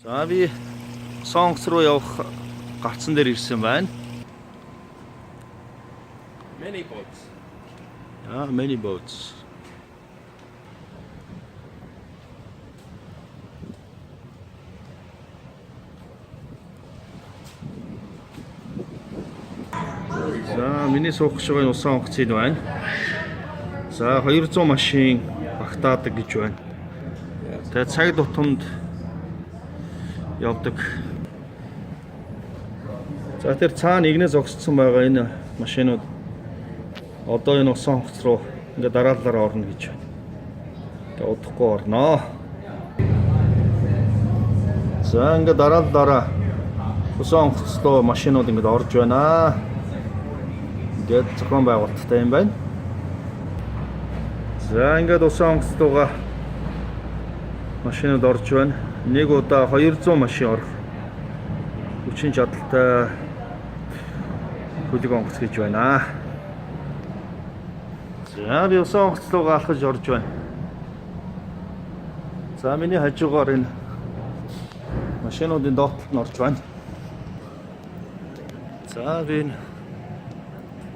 За, би усан онгоц руу явах гарцан дээр ирсэн байна. Many boats. Ah, many boats. За, миний суух гэж байгаа усан онгоц энэ байна. За, 200 машин багтаадаг гэж байна. Тэгээ цаг тутамд явдаг. За, тэр цаана игнэ зогссон байгаа энэ машинууд одоо энэ усан онгоц руу ингээ дараалалаар орно гэж байна. Тэгээ удахгүй орноо. За, ингээ дараалалаараа усан онгоц руу машинууд ингээд орж байна. Ингээд зохион байгуулалттай юм байна. За, ингээд усан онгоц руугаа машинууд орж байна. Нэг удаа 200 машин орох хүчин чадалтай хөлөг онгоц гэж байна. За, би усан онгоц руугаа алхаж орж байна. За, миний хажуугаар энэ машинуудын доод талд нь орж байна. За, би энэ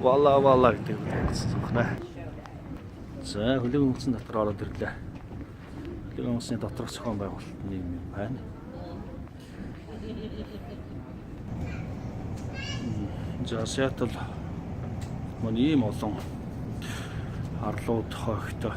Вала Вала гэдэг хөлөг онгоц зогно. За, хөлөг онгоцны дотор ороод ирлээ. Хөлөг онгоцны доторх зохион байгуулалт нь юм байна. За, Сиэтл маань ийм олон арлууд хойгтой.